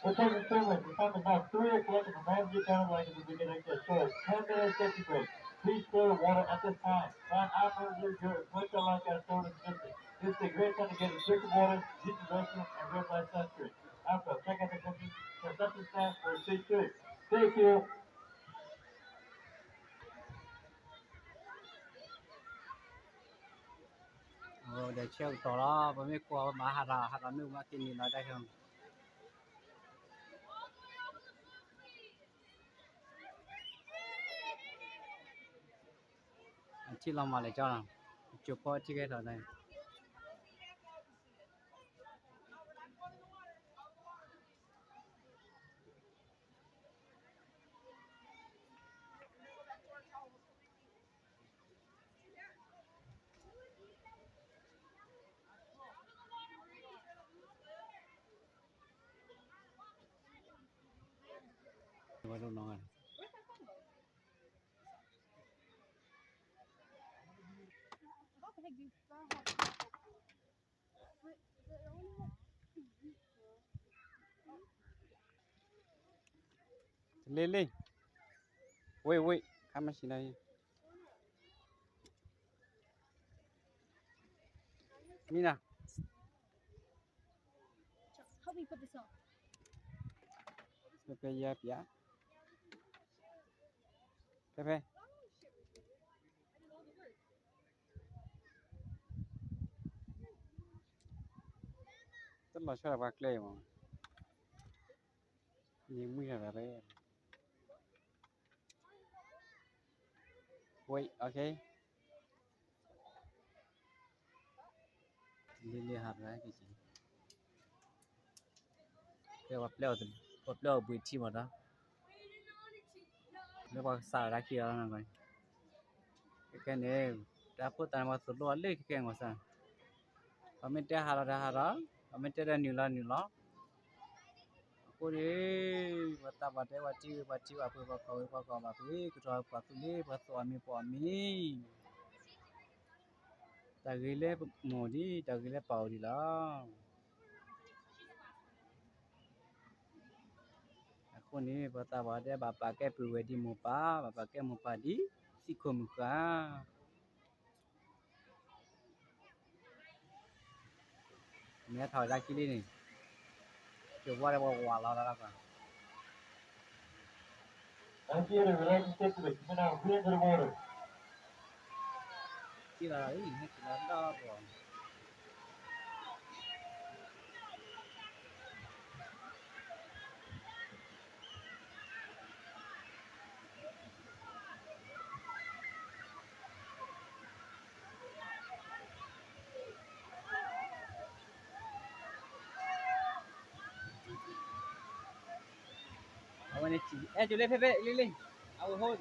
Attention students, the time is now three o'clock and the manager down like the beginning to show ten minutes safety break. Please store your water at this time. One hour your good. Put your life at soda distance. This is a great time to get a drink of water, use the restroom, and realize sunscreen. Also, check out the consumption stats for safety. Thank you. Ode check တီၤလီၤ, ပမ့ၢ်ကွၢ်မၤဟးထီၣ် ဟးထီၣ်မ့ၢ်မၤက့ၤန့ၣ်လီၤတၢ်ခဲ အထံၣ်လီၤမၤလဲၤကၠီလီၤ, ကၠိဖိအထံၣ်ကဲထီၣ်န့ၣ် Lily, wait, wait, ခါမရှိနာ်အံၤ, မံနၤ, help me put this on. ဖဲဖဲယါပျါ, ဖဲဖဲ တလီၤဆီဒီးပှၤကျဲအံၤမး, ယမုၢ်ထီၣ်တၢ်ဖဲ, wait, okay. လံလံဟးဖျါက့ၤ, ကဲပှၤပျဲအီၤ, ပှၤပျဲအီၤဘှံးထံမးဒီး, လၢပှၤကစးလီၤတၢ်ခံလီၤ, ခဲကဲန့ၣ်, တၢ်ဖိသၣ်န့ၣ်ပှၤသိၣ်လိအီၤလၢခဲကဲမးစၢ်, ပှၤမ့ၢ်တဲဟးလီၤတၢ်ဟးလီၤ, ပှၤမ့ၢ်တဲဒီးနုာ်လီၤနုာ်လီၤ, အဃိန့ၣ်, ပှၤသးပှၢ်တဲပှၤထံဝံၤပှၤထံဘၣ်ဖုး ပှၤကီၢ်ဝံၤပှၤကီၢ်ဘၣ်ဖုး, ကတီၤပှၤသူလ့ၤ ပှၤသူအီၤမံၤပှၤအီၤမံၤ, တၢ်ဂ့ၤလၢမိၢ်ဒံး တၢ်ဂ့ၤလၢပၢ်အိၣ်ဒံးလီၤ. အဃိန့ၣ် ပှၤသးပှၢ်တဲဘၣ်ပာ်ကဲပုၢ်ဝဲၢ်ဒ်မိၢ်ပၢ်, ဘၣ်ပာ်ကဲမိၢ်ပၢ်ဒ်သံခိၣ်မုၢ်ဃၢ် မ့ၢ်ထီၣ်ဝဲဒၣ်ခံလံန့ၣ်, ကၠိဝါဒီးပှၤဝးလီၤလၢလီၤကွၢ်, ထံၣ်လီၤလီၤအံၤ ဟဲက့ၤလီၤဒီးပှၤ အဝဲန့ၣ် အဲ ကၠိလ့ ဖဲဖဲ လံလံ I will hold.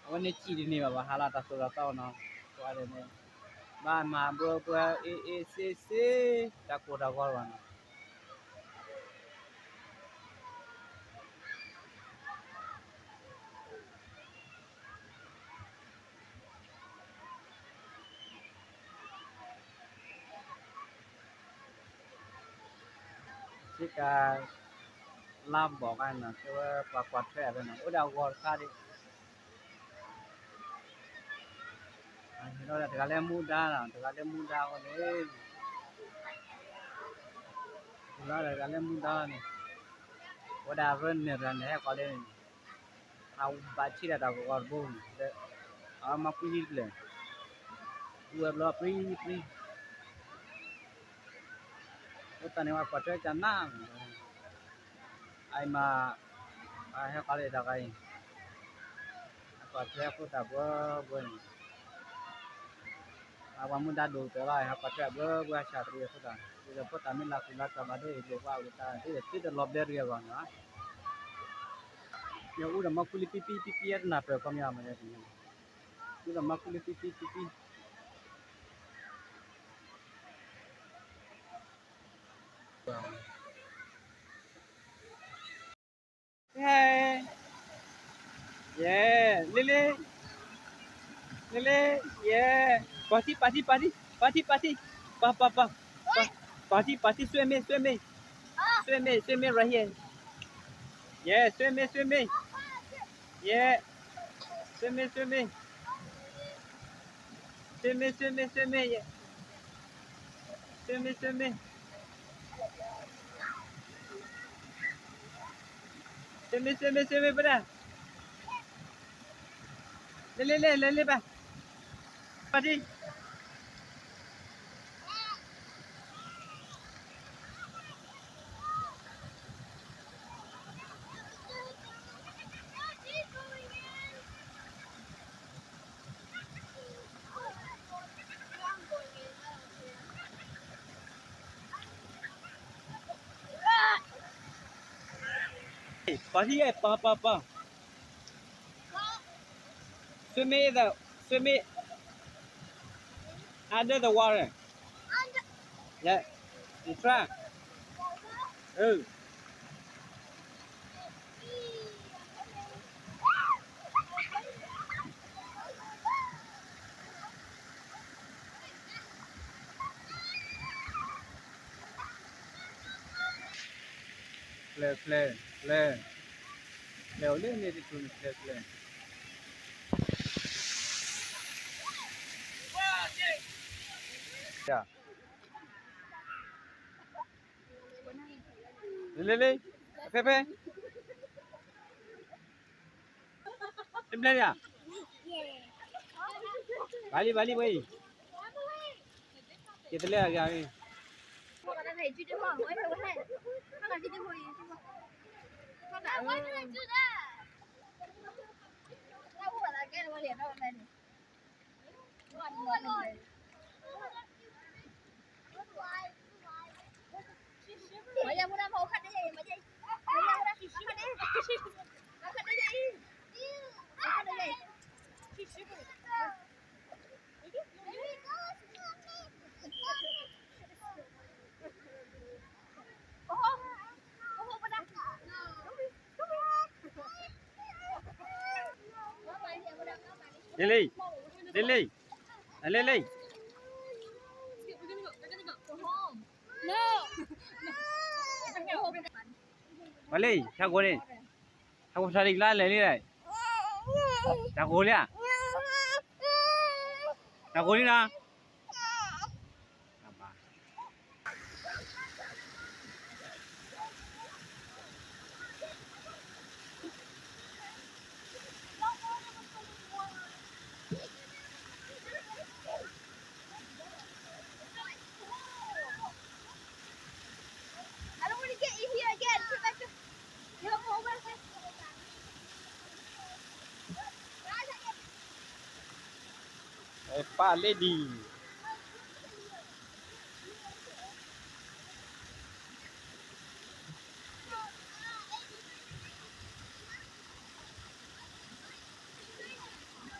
အဝဲန့ၣ် စံၣ်တန့ၢ်ဘၣ် ဘၣ်ဟးလီၤတၢ်သိၣ်တၢ်သီနီၤ, ပှၤန့ၣ် ဘၣ်မၤဘှၢဘှၢ အ့အ့စ့စ့ တၢ်ကိၢ်တၢ်ဂီၤဘၣ်နီၤ. စ့ကၤ လါဘီၣ်ခါနီၤ တဲဝဲပှၤကွၢ်ထွဲအီၤဖဲနီၤ အိၣ်ဒီးအဂီၤတခါဒံး, တဂၤလၢမူဒါနီၤ တဂၤလၢမူဒါအဃိန့ၣ်, တဂၤလၢမူဒါန့ၣ်, ဝဲဒၣ်ရၢနုာ်တဂၤန့ၣ် ဟဲဃီၤလၢန့ၣ် အဘၣ်ဆံးဒၣ်တၢ်ဂီၤတဘိန့ၣ်, အမၤကွံလံတဖျၢၣ်, ဝဲဘျီပြံပြံ, အဃိသတးန့ၣ် ပှၤကွၢ်ထွဲကနၣ်, အအံၤမး, ဟဲဃီၤလၢတၢ်ဂၤအံၤ, အကွၢ်ထွဲအဃိသတးဘှီဘှီန့ၣ်, အပှၤမူဒါဒိၣ်ကတၢၢ်လီၤ ဟဲကွၢ်ထွဲဘှီဘှီအစှၤတရံးအဃိသတး, ဒီးဖိသၣ်မ့ၢ်လၢ်ကူၣ်လၢ်ကၢ်ဘၣ်ဒီး လိၣ်ဘၣ်ဝံၤတၢ် သုတလီၤဘျၢတဂ့ၤအဂီၢ်န့ၣ်, ယအိၣ်ဒီးမၤကူလံပံပံပံပံ တနၢ်ပၢၢ်ခီမ့ၢ်မၤလဲၣ်, အိၣ်ဒီးမၤကူလံပံပံပံပံ Hey. Yeah. Lily. Lily. Yeah. ပှၤထံ ပှၤထံ ပှၤထံ ပှၤထံ ပှၤထံ ပှၤ ပှၤ ပှၤ ပှၤထံ ပှၤထံ swimming, swimming, swimming, swimming right here. Yeah, swimming, swimming. Yeah. Swimming, swimming. Swimming, swimming, swimming. Yeah. Swimming, swimming. Swimming, swimming, swimming, brother. လဲၤ လဲၤ လဲၤ လဲၤ လဲၤဘၣ်. ပှၤထံ ပှၤထံ ပှၤ ပှၤ ပှၤ Swim it, the, swim it under the water. Yeah, you try. အၢ ဖျဲၣ် ဖျဲၣ် ဖျဲၣ်, ဖျဲၣ်အိၣ်လၢန့ၣ်တထူၣ်န့ၣ် ဖျဲၣ် ဖျဲၣ်. လၢ လၢ လၢ ဖဲ ဖဲ တဘျဲၣ်ဧါ, ဘၣ်လံ ဘၣ်လံ ဝဲအံၤ, ယတလဲၤအဂၤအံၤ. Lily, Lily, Lily. မလံ, ထါကိးန့ၣ်, ထါကိးထါလံကျါလဲၤလံ, ထါကိးလံဧါ, ထါကိးလံနီၤ. ပာ်လ့ဒံး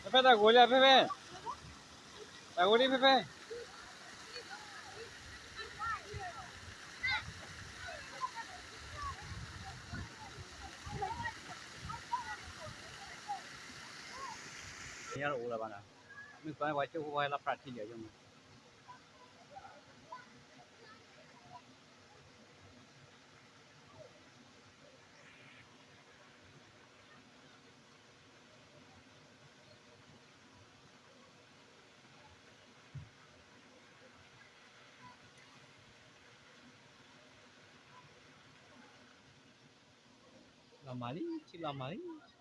ဖဲဖဲ တၢ်ဂိၤလံ ဖဲဖဲ, တၢ်ဂိၤလံ ဖဲဖဲ. မ့ၢ်အိၣ်လၢၤဘၣ်နီၤ, မ့ၢ်ကွၢ်ပှၤကၠိဖိ ပှၤလၢပြၢ်ထံလံအယိမး. လီၤမၢ်လံ, ထံလီၤမၢ်လံ.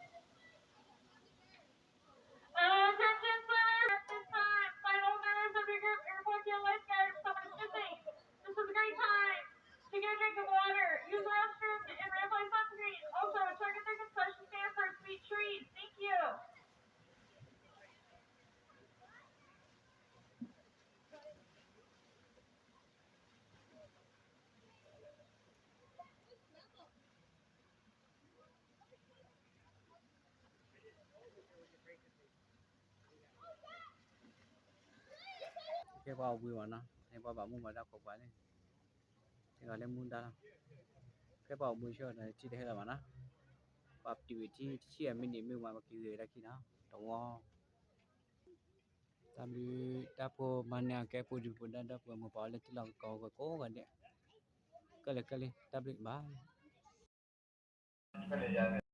Attention swimmers, at this time, final members of your group, airborne lifeguards, summer swimming. This is a great time to get a drink of water, use the restroom, and reapply sunscreen. Also, check if there's a special stand for sweet treats. Thank you. ကဲပှၤအိၣ်ဘှံးဘၣ်နီၤ, န့ၣ်ပှၤဘၣ်မူဘၣ်ဒါကိးပှၤန့ၣ်, တဂၤလၢမူဒါလီၤ. ကဲပှၤအိၣ်ဘှံးဆၢဒီးထံတဟဲလၢၤဘၣ်နီၤ, ပှၤပတုာ်ဝဲထံတဆံအမံးနံးမ့ၢ်ဝဲ ပက့ၤဂ့ၤဝဲဒၣ်ခံနီၤ, တဝီ တၢ်ဘျုး တၢ်ဖိမၤန့ၢ်အကဲပူၤဒုးပူၤဒါ ဒီပုၢ်ဝဲၢ်မိၢ်ပၢ်အီၤလၢထံလီၢ်ကီၢ်ဝဲကိးဂၤဒဲး, ခဲလၢာ်ခဲလၢာ် တၢ်ဘျုးဘၣ်.